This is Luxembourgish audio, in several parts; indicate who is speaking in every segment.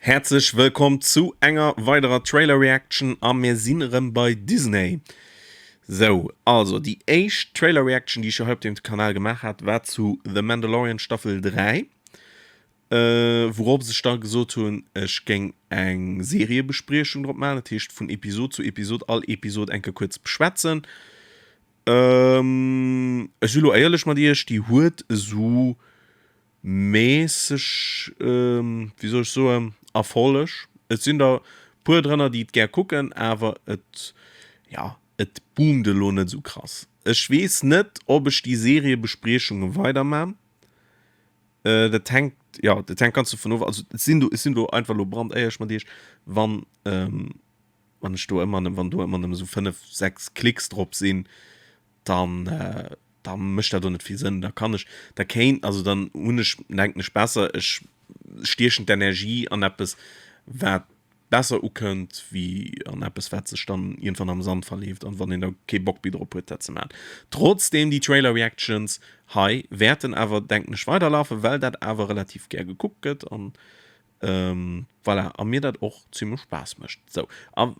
Speaker 1: Häerzlech wëllkomm zu enger weiderer Trailer Reaction a mir sinn erëm bei Disney. Sou, also déi éischt Trailer Reaction déi ech jo hei op dem Kanal gemaach hat war zu The Mandalorian Staffel 3, wourops ech da gesot hunn ech géing eng Seriebespriechung drop maachen, dat heescht vun Episod zu Episod all Episod eng Kéier kuerz beschwätzen. Ech si lo éierlech mat iech, déi huet esou Mässeg, wéi soll ech soen, Erfolleg. Et sinn der puer drënner, déi et gär kucken, awer et, jo, et boomt elo net esou krass. Ech weess net, ob ech déi Seriebespriechunge weiderman. Dat hänkt, jo, dat hänkt ganz dovun of. Also et sinn do, ech sinn do einfach elo brandéierlech mat iech, wann, wann ech do ëmmer, wann do ëmmer nëmme esou 5, 6 Klicks drop sinn, dann da mécht dat och net vill Sënn. Da kann ech, da kéint, also dann hunn ech, denken ech besser, ech stiechen d'Energie an eppes, wat besser ukënnt, wéi an eppes, wat sech dann iergendwann am Sand verleeft an wann een da kee Bock méi drop huet, dat ze maachen. Trotzdeem, déi Trailer Reactions hei wäerten awer, denken ech, weiderlafen, well dat awer relativ gär gekuckt gëtt an Voilà, a mir dat och zimmlech Spaass mécht. Sou, a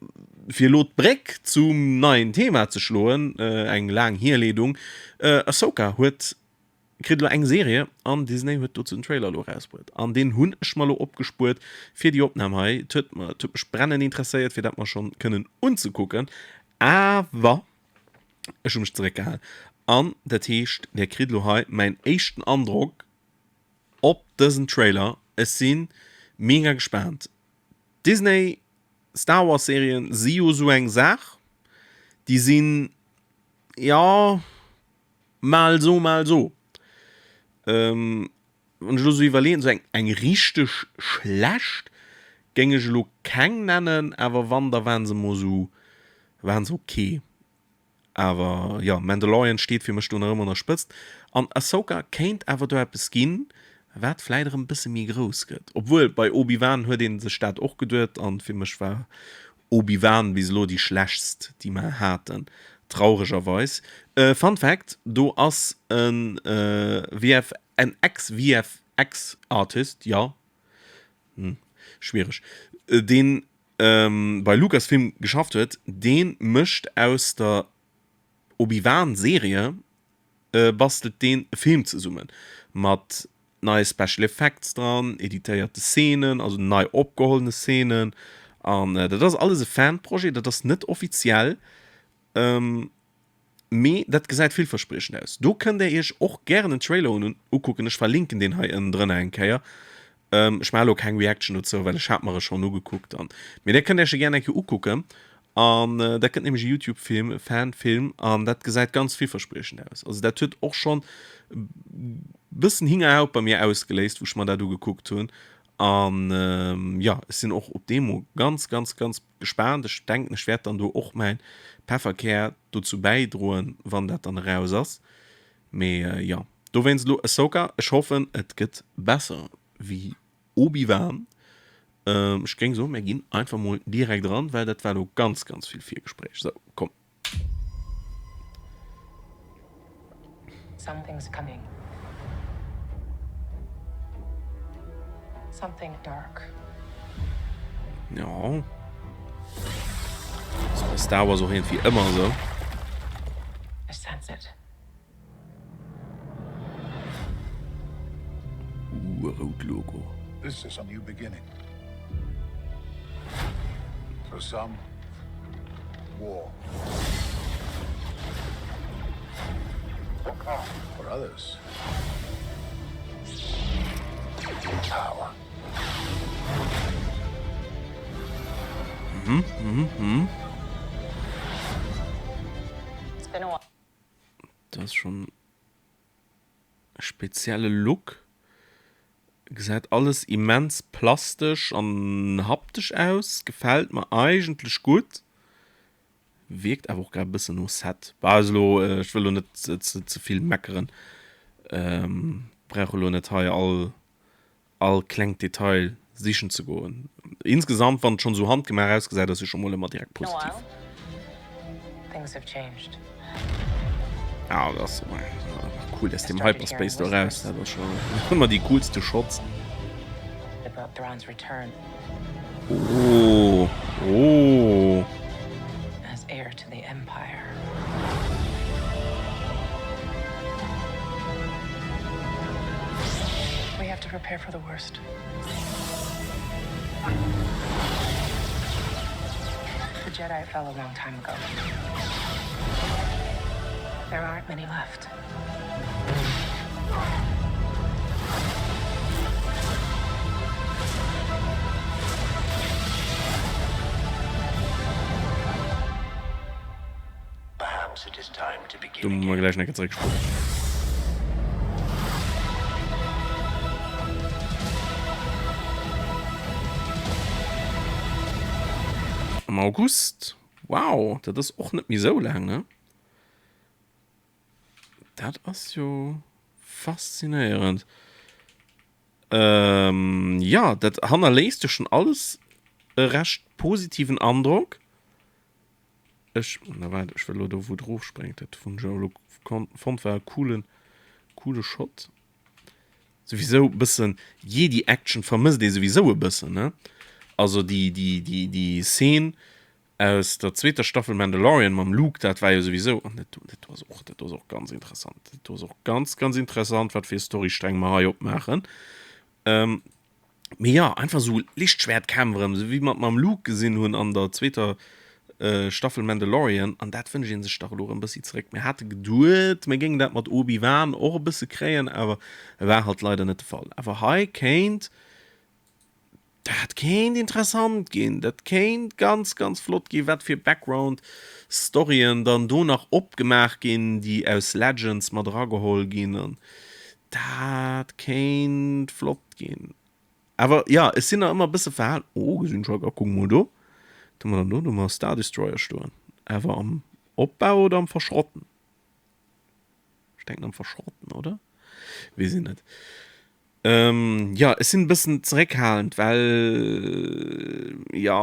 Speaker 1: fir elo d'Bréck zum neien Thema ze schloen, eng laang Hierleedung, Ahsoka huet, kritt elo eng Serie an Disney huet dozou den Trailer elo erausbruet. An deen hunn ech mer elo opgespuert fir déi Opnam hei. Et huet mer, et huet mech brennend interesséiert, fir dat mer schonn kënnen unzekucken, awer ech hu mech zeréckgehal. An dat heescht, där kritt elo hei mäin éischten Androck Op dësen Trailer, ech si mega gespaant. Disney Star Wars Serien si jo sou eng Saach, déi sinn jo mal sou mal sou. Wann ech elo sou iwwerleeën, sou eng eng richteg schlecht géing ech elo keng nennen, awer wann da waren se mol sou waren se ok. Awer jo, Mandalorian steet fir mech do nach ëmmer an der Spëtzt. An Ahsoka kéint awer do eppes ginn, wat vläit erëm e bësse méi grouss gëtt. Obwuel, bei Obi-Wan huet ee sech dat och geduet an fir mech war Obi-Wan bis elo déi schlechtst, déi mer haten, trauregerweis. Fun Fact, do ass e VF, en Ex-VFX-Artist, jo, hm, schwiereg, deen bei Lucasfilm geschafft huet, dee mécht aus der Obi-Wan Serie bastelt deen e Film zesummen mat neie Special Effects dran, editéierte Szenen, also nei opgehollene Szenen an dat ass alles e Fan-Projet, dat ass net offiziell. Mee dat gesäit villverspriechend aus. Do kënnt där iech och gären den Trailer ukucken. Ech verlinken deen hei ënnendrënner eng Kéier. Ech maache lo keng Reaction dozou, well ech hat mer e schonn ugekuckt. An mee där kënnt iech e gären eng Kéier ukucken. An dat gëtt nämlech e Youtube-Film, e Fan-Film, an dat gesäit ganz villverspriechend aus. Also dat huet och schonn e bëssen Hingerhaut bei mir ausgeléist, wou ech mer dat ugekuckt hunn. An jo, ech sinn och op Demo ganz, ganz, ganz Gespaant, ech denken ech wäert dann do och mäin Pefferkär dozou bäidroen wann dat dann eraus ass, mee jo dowéinst elo Ahsoka, ech hoffen et gëtt besser wéi Obi-Wan. Ech géing soen mär ginn einfach mol direkt eran, well dat war elo ganz ganz vill Virgespréich, sou komm.
Speaker 2: Something's coming. Something dark.
Speaker 1: Ja. Ass bei Star Wars och iergendwéi ëmmer esou.
Speaker 2: I sense it.
Speaker 1: Ooh, e rout Logo.
Speaker 3: This is a new beginning. For some, war. For others, power.
Speaker 1: Mhm, mhm, mhm.
Speaker 2: It's been a while.
Speaker 1: Dat ass schon e spezielle Look. Gesäit alles immens plastesch an haptesch aus. Gefällt mer eigentlech gutt. Wierkt awer och grad e bëssen no Set. Bah also elo, ech wëll elo net ze vill meckeren. Brauch elo net hei all all klengt Detail sichen ze goen. Insgesamt, wann et schonn esou handgemaach ausgesäit, ass jo scho mol ëmmer direkt positiv. Ah, dat ass cool aus dem Hyperspace do eraus, dat ass scho ëmmer déi coolste Shots.
Speaker 2: Thrawn's return.
Speaker 1: Oh, oh.
Speaker 2: As heir to the Empire. We have to prepare for the worst. The Jedi fell a long time ago. There aren't many left.
Speaker 1: Do musse mer gläich nach eng Kéier zeréckspullen. Am August, wow, dat ass och net méi sou laang, ne? Dat ass jo faszinéierend. Ähm, ja, dat hannerléisst jo schon alles e recht positiven Androck. Ech, na waart, ech wëll elo do wou et erofspréngt, dat hunn ech elo fonnt, war e coolen, coole Shot. Souwisou e bëssen Jedi-Action vermësst ee souwisou e bëssen, ne? Also déi, déi, déi, déi Szene aus der zweeter Staffel Mandalorian mam Luke, dat war jo souwisou, an dat do, dat do ass och, dat do ass och ganz interessant, dat do ass och ganz, ganz interessant, wat fir Storystränge mer hei opmaachen. Ähm, Mee jo, einfach sou Lichtschwertkämpf erëm, sou wéi mer et mam Luke gesinn hunn an der zweeter Staffel Mandalorian. An dat wënscht ee sech dach elo erëm e bëssi zeréck. Mir hate geduet, mir géingen dat mat Obi-Wan och e bësse kréien, awer war halt leider net de Fall. Awer hei kéint, dat kéint interessant ginn, dat kéint ganz, ganz flott ginn, wat fir Background-Storyen dann do nach opgemaach ginn, déi aus Legends mat erageholl ginn. An dat kéint flott Ginn. Awer jo, ech sinn nach ëmmer e bësse verhal. Oh, gesinn ech hei, kuck mol do. Wat hu mer dann do? Do hu mer e Star Destroyer stoen. Awer am Opbau oder am Verschrotten? Ech denken am Verschrotten, oder? Weess een net. Ähm, jo, ech sinn e bëssen zeréckhalend, well, jo,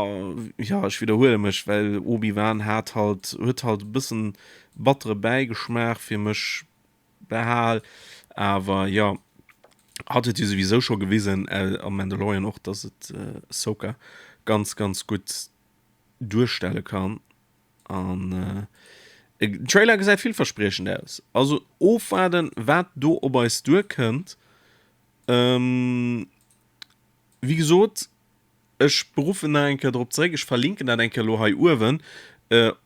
Speaker 1: jo, ech widderhuele mech, well Obi-Wan hat halt, huet halt e bëssen battere Bäigeschmaach fir mech Behal, awer jo, hatt huet jo souwisou scho gewisen am Mandalorian och, dass et Ahsoka ganz ganz gutt duerstelle kann an den Trailer gesäit villverspriechend aus. Also ofwaarden wat do op eis duerkënnt. Wéi gesot, Ech beruffen nach eng Kéier drop zeréck, ech verlinken dat eng Kéier elo hei uewen,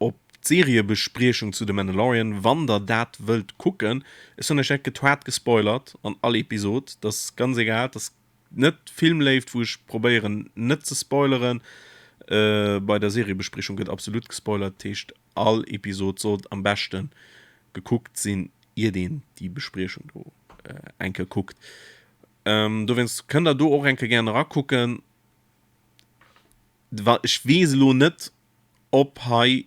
Speaker 1: op d'Seriebespriechung zu The Mandalorian, wann der dat wëllt kucken. Ech soen iech, dat gëtt haart gespoilert an all Episod, dat ass ganz egal, dat ass net Filmléift, wou ech probéieren net ze spoileren. Bei der Seriebespriechung gëtt absolut gespoilert, dat heescht all Episod sollt am beschte gekuckt sinn, iert een déi Bespriechung do eng Kéier kuckt. Dowéinst kënnt der do och eng Kéier gären erakucken. Ech weess elo net, ob hei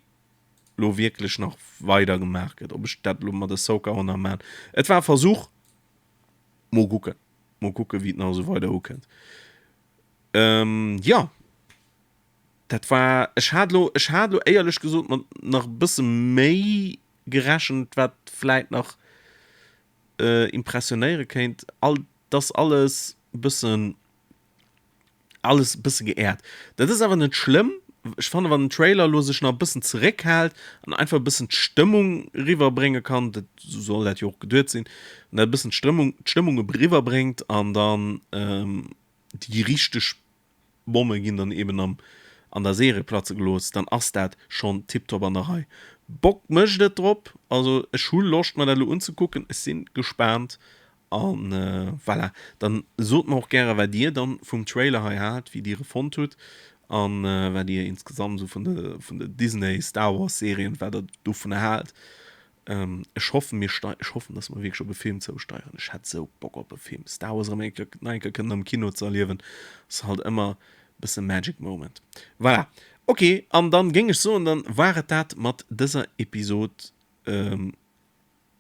Speaker 1: elo wierklech nach weider gemaach gëtt, ob ech dat elo mat Ahsoka och nach maachen. Et war e Versuch. Mol kucken, mol kucken, wéi et nach esou weider ukënnt. Jo, dat war, ech hat elo, ech hat elo éierlech gesot mat nach e bësse méi gerechent, wat vläit nach impressionéiere kéint, all dass alles bëssen alles bësse geehrt. Dat ass awer net schlëmm. Ech fanne wann den Trailer elo sech nach e bëssen zeréckhält an einfach e bëssen d'Stëmmung riwwerbrénge kann, dat sou soll dat jo och geduet sinn, an dat e bëssen d'Strëmmung d'Stëmmung eriwwerbréngt an dann déi richteg Bomme ginn dann eben am an der Serie platze gelooss, dann ass dat schonn tiptop an der Rei. Bock mécht et drop, also ech hu Loscht mer dat elo unzekucken, ech si gespaant an voilà. Dann sot mer och gäre wat dir dann vum Trailer hei haalt, wéi dir e fonnt hutt an wat dir insgesamt esou vun de vun de Disney Star Wars Serien wat der dovunner haalt. Ech hoffen mir stei ech hoffen dass mer wierklech op e Film zousteieren. Ech hätt sou Bock op e Film. Star Wars erëm eng Kéier nach eng Kéier kënnen am Kino ze erliewen ass halt ëmmer bësse Magic Moment. Voilà. Ok, an dann géing ech soen, dann war et dat mat dëser Episod,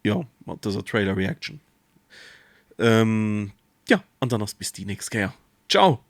Speaker 1: jo mat dëser Trailer Reaction. Jo, an dann ass bis déi nächst Kéier. Ciao!